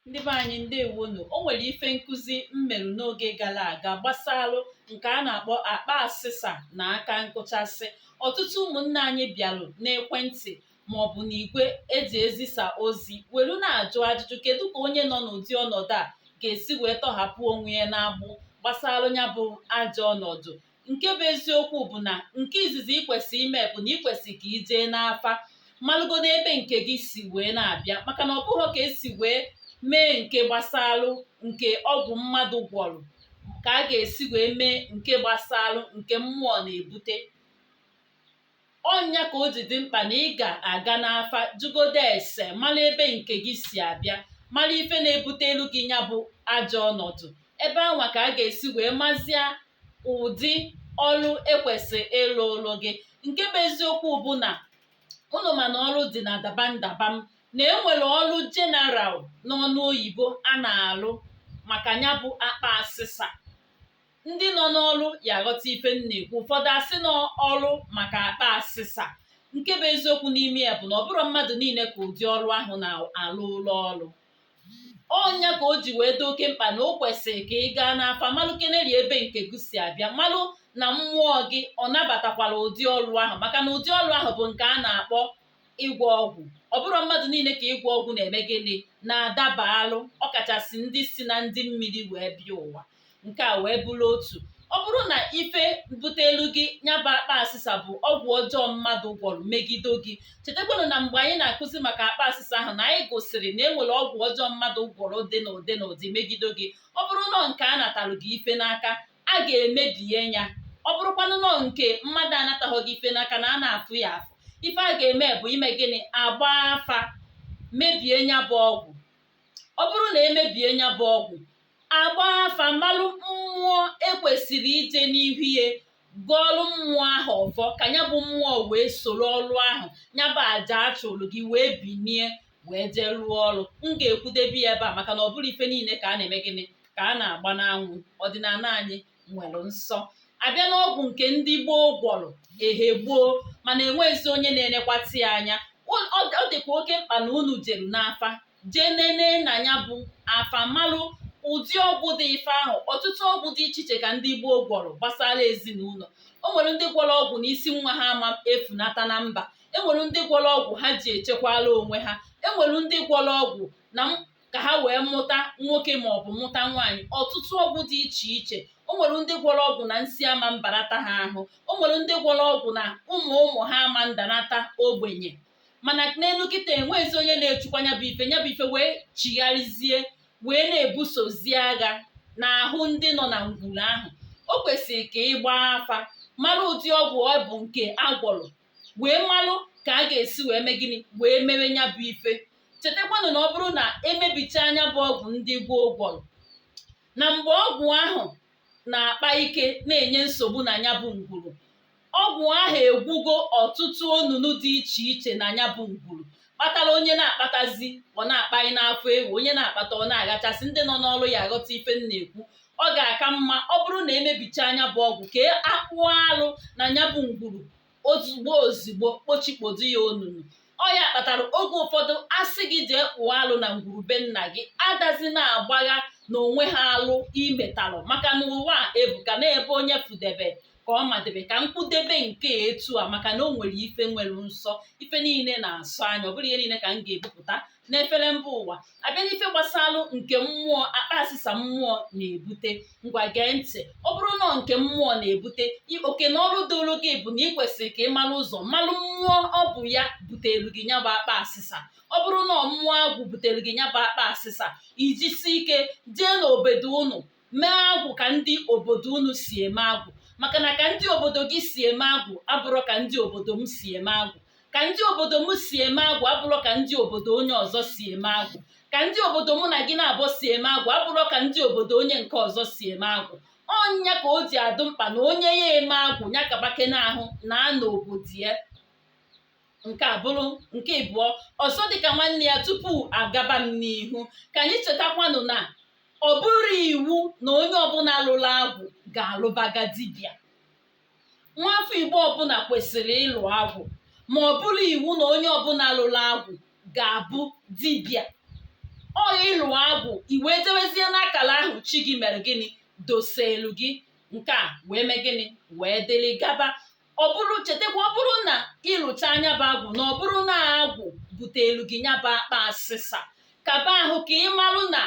Ndị be anyị, ndewonu. O nwere ife nkụzi m merụ n'oge gara aga gbasalụ nke a na-akpọ akpa asịsa na aka nkụchasị. Ọtụtụ ụmụnne anyị bịarụ n'ekwentị maọbụ n'igwe eji ezisa ozi welu na-ajụ ajụjụ, kedu ka onye nọ n'ụdị ọnọdụ a ga-esi wee tọhapụ onwe ya n'agbụ gbasalụ ya bụ ajọ ọnọdụ. Nke bụ eziokwu bụ na nke izizi ikwesị ime bụ na ikwesị ka ijee n'afa malụgodo ebe nke gị si wee na-abịa, maka na ọ bụghị ka esi wee mee nke gbasalụ nke ọgwụ mmadụ gwọrọ ka a ga-esi wee mee nke gbasalụ nke mmụọ na-ebute. Ọnya ka o ji dị mkpa na ị ga-aga n'afa jụgodo ese, mara ebe nke gị si abịa, mara ife na-ebute elu gị ya bụ ajọ ọnọdụ. Ebe anwa ka a ga-esi wee mazie ụdị ọrụ ekwesị ịlụ ụlụ gị. Nke bụ eziokwu bụ na ụnụ ma na ọrụ dị na dabam dabam, na enwere ọrụ general n'ọnụ oyibo a na-alụ maka ya bụ akpa asịsa. Ndị nọ n'ọrụ ya aghọta ife m na-ekwu. Ụfọdụ asị n'ọrụ maka akpa asịsa. Nke bụ eziokwu n'ime ya bụ na ọ bụrụ mmadụ niile ka ụdị ọrụ ahụ na-alụ ụlọ ọrụ. Ọnya ka o ji wee dị oke mkpa na o kwesịrị ka ị gaa n'afa malụ keneri ebe nke gị si abịa, malụ na mmụọ gị ọ nabatakwara ụdị ọrụ ahụ, maka na ụdị ọrụ ahụ bụ nke a na-akpọ ịgwọ ọgwụ. Ọ bụrụ mmadụ niile ka ịgwọ ọgwụ na-eme gịnị na-adaba alụ, ọkachasị ndị si na ndị mmiri wee bịa ụwa. Nke a wee bụrụ otu. Ọ bụrụ na ife butelu gị ya bụ akpa asịsa bụ ọgwụ ọjọọ mmadụ gwọrọ megide gị, chetakwanụ na mgbe anyị na-akụzi maka akpa asịsa ahụ na anyị gosiri na e nwere ọgwụ ọjọọ mmadụ gwọrọ dị n'ụdị n'ụdị megide gị. Ọ bụrụ nọ nke a natalụ gị ife n'aka, a ga-emebie ya. Ọ bụrụkwanụ nọ nke mmadụ anataghị gị ife n'aka na a na-afụ ya afụ, ife a ga-eme bụ ime gịnị? Agba afa mebie ya bụ ọgwụ. Ọ bụrụ na emebie ya bụ ọgwụ, agba afa malụ mmụọ ekwesịrị ije n'ihu ya gọọlụ mmụọ ahụ ọfọ ka ya bụ mmụọ wee soro ọrụ ahụ, ya bụ aja achụrụ gị wee binie wee jee rụọ ọrụ. M ga-ekwudebe ya ebe a maka na ọ bụrụ ife niile ka a na-eme gịnị ka a na-agba n'anwụ. Ọdịnala anyị nwere nsọ. Abịa n'ọgwụ nke ndị gboo gwọrọ ehe gboo, mana enweghịzi onye na-enekwata ya anya. Ọ dịkwa oke mkpa na unu jeru n'afa jee nene na ya bụ afa malụ ụdị ọgwụ dị ife ahụ. Ọtụtụ ọgwụ dị iche iche ka ndị gboo gwọrọ gbasara ezinụlọ. O nwere ndị gwọrọ ọgwụ na isi nwa ha ama efunata na mba, enwere ndị gwọrọ ọgwụ ha ji echekwala onwe ha, enwere ndị gwọrọ ọgwụ na ka ha wee mụta nwoke maọbụ mụta nwaanyị. Ọtụtụ ọgwụ dị iche iche. O nwere ndị gwọrọ ọgwụ na nsị ama mbarata ha ahụ, o nwere ndị gwọrọ ọgwụ na ụmụ ụmụ ha ama ndanata ogbenye. Mana n'elu kịta enweghịzi onye na-echukwa nya bụ ife, nya bụ ife wee chigharịzie wee na-ebusozi agha n'ahụ ndị nọ na ngwuru ahụ. O kwesịrị ka ị gbaa afa mara ụdị ọgwụ ọ bụ nke agwọrọ wee malụ ka a ga-esi wee mee gịnị wee mewe nya bụ ife. Chetakwanụ na ọ bụrụ na emebicha anya bụ ọgwụ ndị gboo gwọrọ, na mgbe ọgwụ ahụ na-akpa ike na-enye nsogbu na ya bụ ngwuru, ọgwụ ahụ egwugo ọtụtụ onunu dị iche iche na ya bụ ngwuru, kpatara onye na-akpatazi ọ na-akpaghị n'afọ ewu, onye na-akpata ọ na-aghachasị. Ndị nọ n'ọrụ ya aghọta ife m na-ekwu. Ọ ga-aka mma ọ bụrụ na emebicha anya bụ ọgwụ ka akpụọ alụ na ya bụ ngwuru ozugbo ozugbo, kpochikpodu ya onunu. Ọ ya kpatara oge ụfọdụ asị gị jee kpụọ alụ na ngwuru be nna gị, adazi na-agbagha na onwe ha alụ imetalụ, maka na ụwa a ebuka na ebe onye fudebe ka ọ madebe. Ka nkwudebe nke etu a, maka na o nwere ife nwere nsọ, ife niile na-asọ anya. Ọ bụrụ ihe niile ka m ga-ebupụta n'efere mba ụwa. Abịa n'ife gbasalụ nke mmụọ, akpa asịsa mmụọ na-ebute, ngwa gee ntị. Ọ bụrụ na nke mmụọ na-ebute oke na ọrụ dịrụ gị bụ na ị kwesịrị ka ị malụ ụzọ malụ mmụọ ọ bụ ya butere gị ya bụ akpa asịsa. Ọ bụrụ na mmụọ agwụ butere gị ya bụ akpa asịsa, ijisi ike jee n'obodo unu mee agwụ ka ndị obodo unu si eme agwụ, maka na ka ndị obodo gị si eme agwụ abụrụ ka ndị obodo m si eme agwụ, ka ndị obodo m si eme agwụ abụrụ ka ndị obodo onye ọzọ si eme agwụ, ka ndị obodo mụ na gị na-abụ si eme agwụ abụrụ ka ndị obodo onye nke ọzọ si eme agwụ. Ọnya ka o ji adụ mkpa na onye ya eme agwụ ya kabake n'ahụ na anọ obodo ya. Nke a bụrụ nke ịbụọ. Ọzọ dịka nwanne ya, tupu agaba m n'ihu, ka anyị chetakwanụ na ọ bụrụ iwu na onye ọbụla lụrụ agwụ ga-alụbaga dibịa. Nwafọ Igbo ọbụla kwesịrị ịlụ agwụ, ma ọ bụrụ iwu na onye ọbụla lụrụ agwụ ga-abụ dibịa. Ọ ịlụ agwụ, i wee dewezie n'akara ahụ chi gị mere gịnị, doselu gị. Nke a wee mee gịnị, wee dịrị gaba. Ọ bụrụ, chetakwa, ọ bụrụ na ịlụcha anya bụ agwụ, na ọ bụrụ na agwụ butelu gị nya bụ akpa asịsa, kaba ahụ ka ị marụ na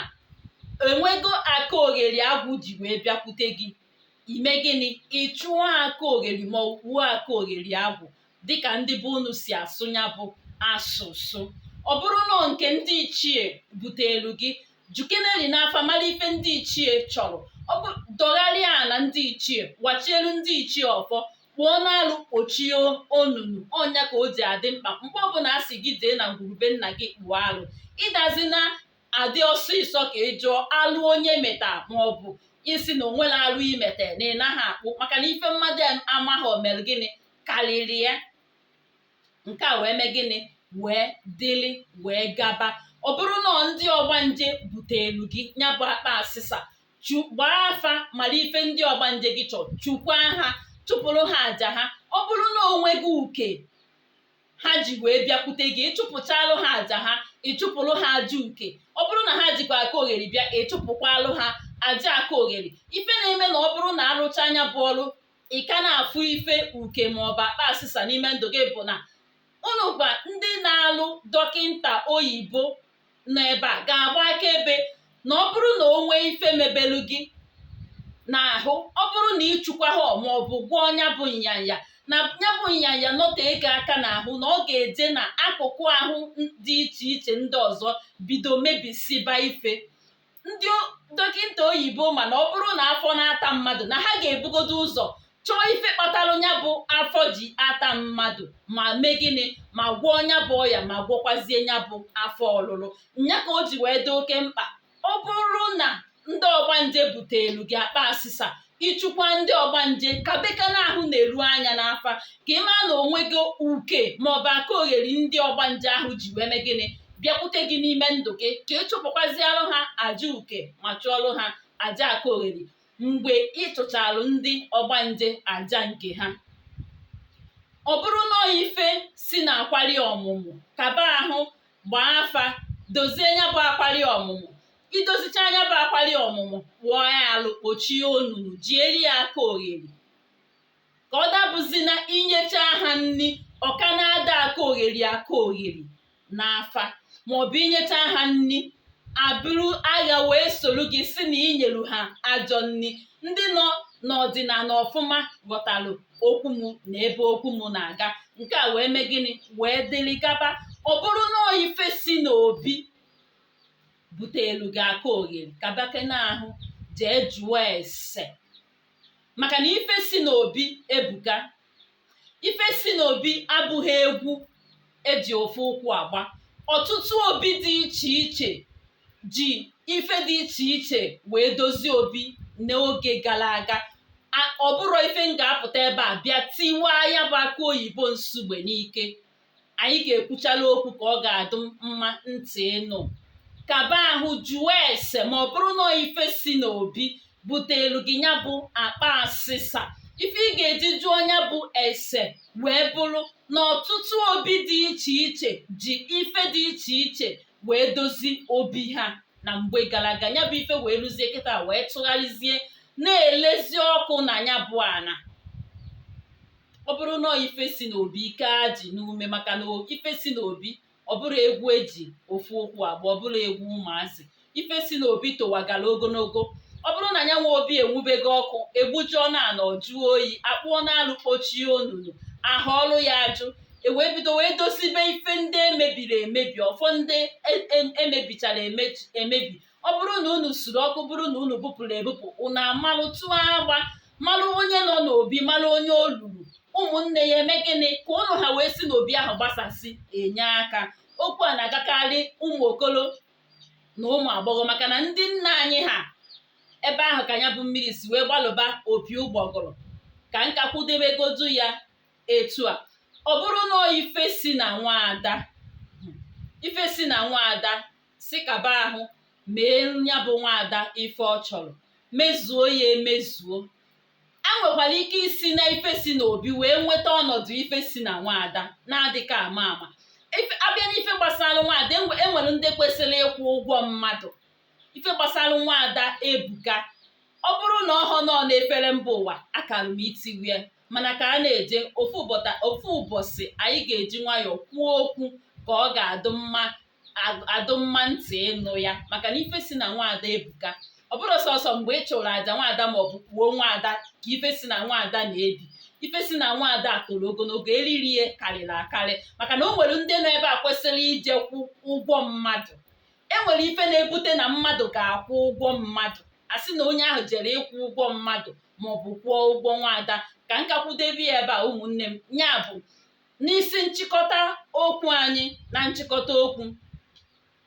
enwego aka ogheri agwụ ji wee bịakwute gị. Ime gịnị? Ị chụọ aka ogheri ma ọ wuo aka ogheri agwụ, dịka ndị be unu si asụ ya bụ asụsụ. Ọ bụrụ na nke ndị ichie butelu gị, jukeneri n'afa mara ife ndị ichie chọrọ. Ọ bụ dọgharịa na ndị ichie, wachielu ndị ichie ọfọ, kpụọ n'alụ, kpochie onunu. Ọnya ka o ji adị mkpa mgbe ọbụla a sị gị dee na ngwurube nna gị kpụọ alụ, ịdazi na adị ọsịsọ ka ị jụọ alụ onye meta, maọbụ isi na onwere alụ imete na ị naghị akpụ, maka na ife mmadụ amaghị omere gịnị karịrị ya. Nke a wee mee gịnị, wee dịrị wee gaba. Ọ bụrụ na ndị ọgbanje butelu gị ya bụ akpa asịsa, gbaa afa mara ife ndị ọgbanje gị chọrọ, chukwa ha, chụpụrụ ha àjà ha. Ọ bụrụ na onweghị uke ha ji wee bịakwute gị, ịchụpụchalụ ha àjà ha, ịchụpụrụ ha aja uke. Ọ bụrụ na ha jikwa aka ogheri bịa, ịchụpụkwalụ ha aja aka ogheri. Ife na-eme na ọ bụrụ na arụcha anya bụ ọrụ, ị ka na-afụ ife uke maọbụ akpa asịsa n'ime ndụ gị, bụ na unu gwa ndị na-alụ dọkịnta oyibo nọ ebe a ga-agba akaebe na ọ bụrụ na o nwee ife mebelu gị n'ahụ, ọ bụrụ na ịchụkwa ha maọbụ gwọọ nya bụ nyanya, na ya bụ nyanya nọte ego aka n'ahụ, na ọ ga-eje na akụkụ ahụ dị iche iche ndị ọzọ bido mebisiba ife. Ndị dọkịnta oyibo, mana ọ bụrụ na afọ na-ata mmadụ, na ha ga-ebugodo ụzọ chọọ ife kpatara ya bụ afọ ji ata mmadụ, ma mee gịnị, ma gwọọ ya bụ ọya, ma gwọkwazie ya bụ afọ ọlụlụ. Nya ka o ji wee dị oke mkpa, ọ bụrụ na ndị ọgbanje butelu gị akpa asịsa, ịchụkwa ndị ọgbanje, ka bekana ahụ na-eru anya n'afa, ka ị maa na onwe gị uke maọbụ aka ogheri ndị ọgbanje ahụ ji wee mee gịnị bịakwute gị n'ime ndụ gị, ka ị chụpụkwazialụ ha aja uke ma chụọlụ ha aja aka ogheri mgbe ị chụchalụ ndị ọgbanje aja nke ha. Ọ bụrụ na ife si na akwari ọmụmụ, kaba ahụ gbaa afa, dozie ya bụ akwari ọmụmụ. Idozicha anya bụ akwari ọmụmụ, kpụọ ya alụ, kpochie onunu, jieri ya aka ogheri, ka ọ dabụzi na inyecha ha nri ọka na-ada aka ogheri aka ogheri n'afa, maọbụ inyecha ha nri abụrụ agha wee soro gị si na inyelu ha ajọ nri. Ndị nọ n'ọdịnala ọfụma ghọtalụ okwu m na ebe okwu m na-aga. Nke a wee mee gịnị, wee dịrị gaba. Ọ bụrụ na ife si n'obi butelu gị aka ogheri, kabakene ahụ jee jụọ ese, maka na ife si n'obi ebuka. Ife si n'obi abụghị egwu eji ofu ụkwụ agba. Ọtụtụ obi dị iche iche ji ife dị iche iche wee dozie obi n'oge gara aga. Ọ bụrụ ife m ga-apụta ebe a bịa tiwaa ya bụ aka oyibo nsugbe n'ike, anyị ga-ekwuchala okwu ka ọ ga-adụ mma ntị ịnụ. Kaba ahụ jụọ ese ma ọ bụrụ na ife si n'obi butelu gị ya bụ akpa asịsa. Ife ị ga-eji jụọ ya bụ ese wee bụrụ na ọtụtụ obi dị iche iche ji ife dị iche iche wee dozi obi ha na mgbe gara aga, ya bụ ife wee rụzie kịta wee tụgharịzie na-elezi ọkụ na ya bụ ana. Ọ bụrụ na ife si n'obi, ike ajị n'ume, maka na ife si n'obi ọ bụrụ egwu eji ofu ụkwụ agba, ọ bụrụ egwu ụmụazị. Ife si n'obi towagara ogologo. Ọ bụrụ na ya nwe obi enwubego ọkụ, egbujọọ na ana, ọjụọ oyi, akpụọ n'alụ, kpochie onunu, ahọọlụ ya ajụ, ewee bido wee dozibe ife ndị emebiri emebi, ọfọ ndị emebichara emebi. Ọ bụrụ na unu suru ọkụ, bụrụ na unu bupụrụ ebupụ, unu amalụ tụọ agba, malụ onye nọ n'obi, malụ onye o luru, ụmụnne ya eme gịnị ka ụnụ ha wee si n'obi ahụ gbasasị enye aka. Okwu a na-agakarị ụmụ okolo na ụmụ agbọghọ, maka na ndị nna anyị ha ebe ahụ ka ya bụ mmiri si wee gbalụba opi ụgbọgụrụ. Ka nka kwudebegodu ya etu a. Ọ bụrụ na ife si na nwaada, ife si na nwaada si kaba ahụ mee ya bụ nwaada ife ọ chọrọ, mezuo ya emezuo. A nwekwara ike isi na ife si n'obi wee nweta ọnọdụ ife si na nwaada na-adịka ama ama. Abịa n'ife gbasara nwaada, enwere ndị kwesịrị ịkwụ ụgwọ mmadụ. Ife gbasara nwaada ebuka. Ọ bụrụ na ọhọ nọ n'efere mba ụwa, akara m itiwie, mana ka a na-eje ofu ụbọchị, anyị ga-eji nwayọọ kwuo okwu ka ọ ga-adụ mma, adụ mma ntị ịnụ ya, maka na ife si na nwaada ebuka. Ọ bụrụ sọsọ mgbe ị chụrụ àjà nwaada maọbụ kwuo nwaada ka ife si na nwaada na-ebi. Ife si na nwaada toro ogologo, eriri ya karịrị akarị, maka na o nwere ndị nọ ebe a kwesịrị ije kwụ ụgwọ mmadụ. E nwere ife na-ebute na mmadụ ga-akwụ ụgwọ mmadụ, a sị na onye ahụ jere ịkwụ ụgwọ mmadụ maọbụ kwụọ ụgwọ nwaada. Ka nkakwudebi ya ebe a, ụmụnne m. Ya bụ, n'isi nchịkọta okwu anyị, na nchịkọta okwu,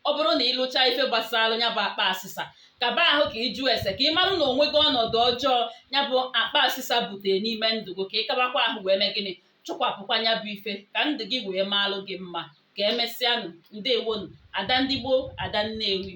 ọ bụrụ na ịlụcha ife gbasara ya bụ akpa asịsa, kaba ahụ ka ị jụọ ese, ka ị marụ na onwe gị ọnọdụ ọjọọ ya bụ akpa asịsa butere n'ime ndụ gị, ka ị kabakwa ahụ wee mee gịnị? Chụkwapụkwa ya bụ ife, ka ndụ gị wee maalụ gị mma. Ka emesịanụ. Ndewonu. Ada ndị gboo, Ada Nnewi.